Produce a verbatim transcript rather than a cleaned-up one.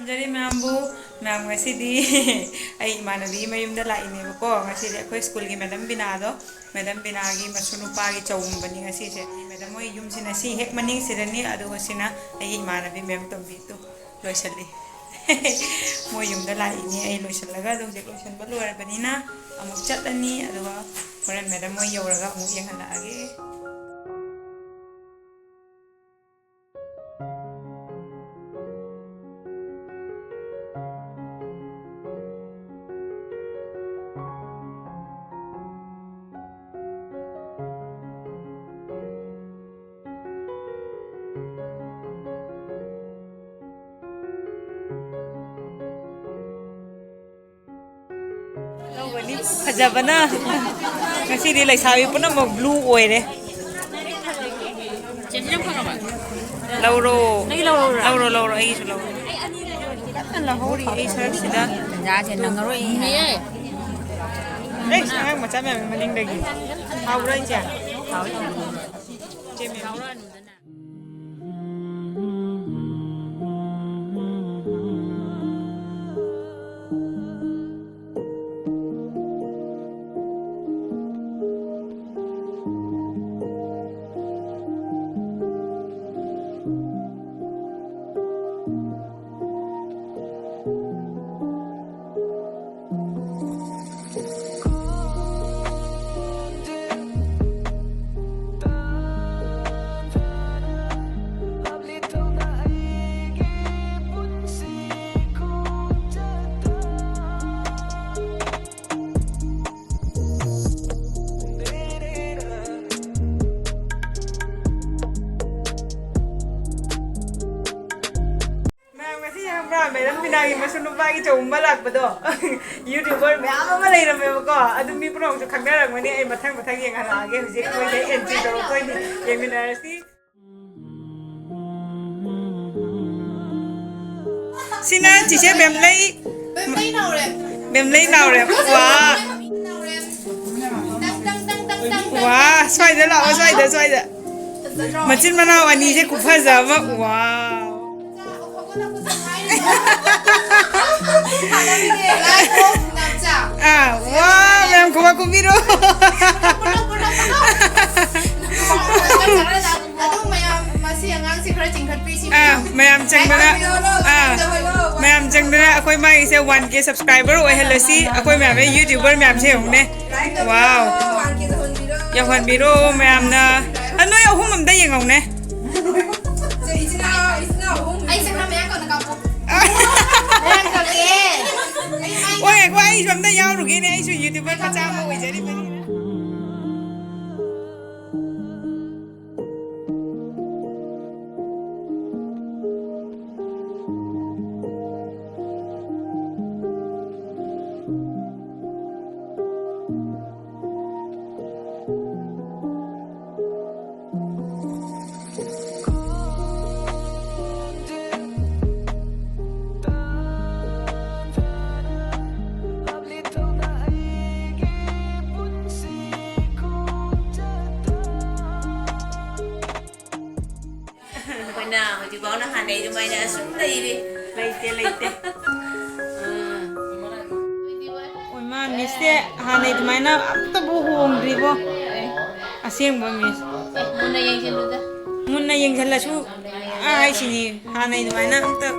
ꯐꯖꯔꯦ ꯃꯌꯥꯝꯕꯨ꯫ ꯃꯌꯥꯝ, ꯉꯁꯤꯗꯤ ꯑꯩ ꯏꯃꯥꯟꯅꯕꯤꯒꯤ ꯃꯌꯨꯝꯗ ꯂꯥꯛꯏꯅꯦꯕꯀꯣ꯫ ꯉꯁꯤꯗꯤ ꯑꯩꯈꯣꯏ ꯁ꯭ꯀꯨꯜꯒꯤ ꯃꯦꯗꯝ ꯕꯤꯅꯥꯗꯣ, ꯃꯦꯗꯝ ꯕꯤꯅꯥꯒꯤ ꯃꯁꯨ ꯅꯨꯄꯥꯒꯤ ꯆꯧꯒꯨꯝꯕꯅꯤ ꯉꯁꯤꯁꯦ꯫ ꯃꯦꯗꯝ ꯃꯣꯏ ꯌꯨꯝꯁꯤꯅ ꯁꯤ ꯍꯦꯛ ꯃꯅꯤꯡꯁꯤꯗꯅꯤ, ꯑꯗꯨꯒ ꯁꯤꯅ ꯑꯩꯒꯤ ꯏꯃꯥꯟꯅꯕꯤ ꯃꯦꯝ ꯇꯣꯝꯕꯤꯗꯨ꯫ ꯂꯣꯏꯁꯤꯜꯂꯤ꯫ ꯃꯣꯏ ꯌꯨꯝꯗ ꯂꯥꯛꯏꯅꯦ ꯑꯩ ꯂꯣꯏꯁꯤꯜꯂꯒ꯫ ꯑꯗꯨ ꯍꯧꯖꯤꯛ ꯂꯣꯏꯁꯤꯟꯕ ꯂꯣꯏꯔꯕꯅꯤꯅ ꯑꯃꯨꯛ ꯆꯠꯂꯅꯤ, ꯑꯗꯨꯒ ꯍꯣꯔꯦꯟ ꯃꯦꯗꯝ ꯃꯣꯏ ꯌꯧꯔꯒ ꯑꯃꯨꯛ ꯌꯦꯡꯍꯜꯂꯛꯑꯒꯦ꯫ ꯂꯧꯒꯅꯤ꯫ ꯐꯖꯕꯅ꯫ ꯉꯁꯤꯗꯤ ꯂꯩꯁꯥꯕꯤ ꯄꯨꯝꯅꯃꯛ ꯕ꯭ꯂꯨ ꯑꯣꯏꯔꯦ꯫ ꯂꯧꯔꯣ꯫ ꯅꯪꯒꯤ ꯂꯧꯔꯛꯎꯔꯥ? ꯂꯧꯔꯣ, ꯂꯧꯔꯣ, ꯑꯩꯒꯤꯁꯨ ꯂꯧꯔꯣ꯫ ꯀꯟꯅ ꯂꯧꯍꯧꯔꯤ ꯑꯩ ꯁꯔꯨꯛꯁꯤꯗ꯫ ꯇꯟꯖꯥꯁꯦ ꯅꯪꯉꯔꯣꯏ꯫ ꯑꯦ, ꯑꯉꯥꯡ ꯃꯆꯥ ꯃꯌꯥꯝ ꯃꯅꯤꯡꯗꯒꯤ꯫ ꯍꯥꯎꯕ꯭ꯔꯥ, ꯏꯆꯦ? ꯍꯥꯎꯋꯤ꯫ ꯏꯆꯦ ꯃꯌꯥꯝ꯫ ꯃꯌꯥꯝ, ꯉꯁꯤ ꯈꯪꯕ꯭ꯔꯥ, ꯃꯦꯗꯝ ꯕꯤꯅꯥꯒꯤ ꯃꯁꯨ ꯅꯨꯄꯥꯒꯤ ꯆꯧꯒꯨꯝꯕ ꯂꯥꯛꯄꯗꯣ? ꯌꯨꯇ꯭ꯌꯨꯕꯔ ꯃꯌꯥꯝ ꯑꯃ ꯂꯩꯔꯝꯃꯦꯕꯀꯣ꯫ ꯑꯗꯨ ꯃꯤ ꯄꯨꯝꯅꯃꯛꯁꯨ ꯈꯪꯅꯔꯝꯒꯅꯤ꯫ ꯑꯩ ꯃꯊꯪ ꯃꯊꯪ ꯌꯦꯡꯍꯜꯂꯛꯑꯒꯦ꯫ ꯍꯧꯖꯤꯛ ꯃꯣꯏꯗ ꯑꯦꯟꯇ꯭ꯔꯤ ꯇꯧꯔꯛꯇꯣꯏꯅꯤ꯫ ꯌꯦꯡꯃꯤꯟꯅꯔꯁꯤ꯫ ꯁꯤꯅ ꯆꯤꯆꯦ ꯕꯦꯝꯂꯩ꯫ ꯕꯦꯝꯂꯩ ꯅꯥꯎꯔꯦꯝ꯫ ꯕꯦꯝꯂꯩ ꯅꯥꯎꯔꯦꯝ꯫ ꯋꯥ꯫ ꯅꯥꯎꯔꯦꯝ꯫ ꯇꯪ, ꯇꯪ, ꯇꯪ, ꯇꯪ, ꯇꯪ, ꯇꯪ꯫ ꯋꯥ, ꯁ꯭ꯋꯥꯏꯗ ꯂꯥꯛꯑꯣ, ꯁ꯭ꯋꯥꯏꯗ, ꯁ꯭ꯋꯥꯏꯗ꯫ ꯐꯖꯗ꯭ꯔꯣ? ꯃꯆꯤꯟ ꯃꯅꯥꯎ ꯑꯅꯤꯁꯦ ꯈꯨꯐꯖ ꯑꯃ꯫ ꯋꯥ꯫ ꯃꯆꯥ ꯑꯐꯕ ꯂꯥꯛꯄꯁꯦ ꯉꯥꯏꯔꯤꯅꯦ꯫ ꯑꯥ, ꯋꯥ, ꯃꯌꯥꯝ ꯈꯨꯕꯥꯛ ꯈꯨꯕꯤꯔꯣ꯫ ꯑꯗꯨ ꯃꯌꯥꯝ, ꯃꯁꯤ ꯑꯉꯥꯡꯁꯤ ꯈꯔ ꯆꯤꯡꯈꯠꯄꯤꯁꯤ꯫ ꯑꯥ, ꯃꯌꯥꯝ ꯆꯪꯗꯅ, ꯑꯥ, ꯃꯌꯥꯝ ꯆꯪꯗꯅ ꯑꯩꯈꯣꯏ ꯃꯥꯒꯤꯁꯦ one K subscriber ꯑꯣꯏꯍꯜꯂꯁꯤ꯫ ꯑꯩꯈꯣꯏ ꯃꯌꯥꯝ, YouTuber ꯃꯌꯥꯝꯁꯦ ꯌꯦꯡꯉꯨꯅꯦ꯫ ꯋꯥꯎ꯫ ꯌꯧꯍꯟꯕꯤꯔꯣ ꯃꯌꯥꯝꯅ꯫ ꯑ, ꯅꯣꯏ ꯑꯍꯨꯝ ꯑꯝꯇ ꯌꯦꯡꯉꯧꯅꯦ꯫ ꯑꯩꯁꯦ ꯈꯔ ꯃꯌꯥꯝ ꯀꯧꯅ ꯀꯥꯞꯄꯣ꯫ ꯃꯌꯥꯝ ꯀꯧꯒꯦ꯫ ꯑꯣ, ꯉꯥꯏꯈꯣ, ꯑꯩꯁꯨ ꯑꯝꯇ ꯌꯥꯎꯔꯨꯒꯦꯅꯦ, ꯑꯩꯁꯨ YouTuber ꯃꯆꯥ ꯑꯃ ꯑꯣꯏꯖꯔꯤꯕꯅꯤ꯫ ꯑꯩꯈꯣꯏꯅ ꯍꯧꯖꯤꯛꯐꯥꯎꯅ ꯍꯥꯟꯅꯩ ꯑꯗꯨꯃꯥꯏꯅ ꯑꯁꯨꯝ ꯂꯩꯔꯤ꯫ ꯂꯩꯇꯦ, ꯂꯩꯇꯦ꯫ ꯎꯝ꯫ ꯑꯣꯏꯃꯥ, ꯃꯤꯁꯁꯦ ꯍꯥꯟꯅꯩ ꯑꯗꯨꯃꯥꯏꯅ ꯑꯝꯇꯕꯨ ꯍꯣꯡꯗ꯭ꯔꯤꯕꯣ꯫ ꯑꯁꯦꯡꯕ ꯃꯤꯁ꯫ ꯑꯦ, ꯃꯨꯟꯅ ꯌꯦꯡꯁꯤꯜꯂꯨꯗ꯫ ꯃꯨꯟꯅ ꯌꯦꯡꯁꯤꯜꯂꯁꯨ, ꯑꯥ, ꯍꯥꯏꯁꯤꯅꯤ, ꯍꯥꯟꯅꯩ ꯑꯗꯨꯃꯥꯏꯅ ꯑꯝꯇ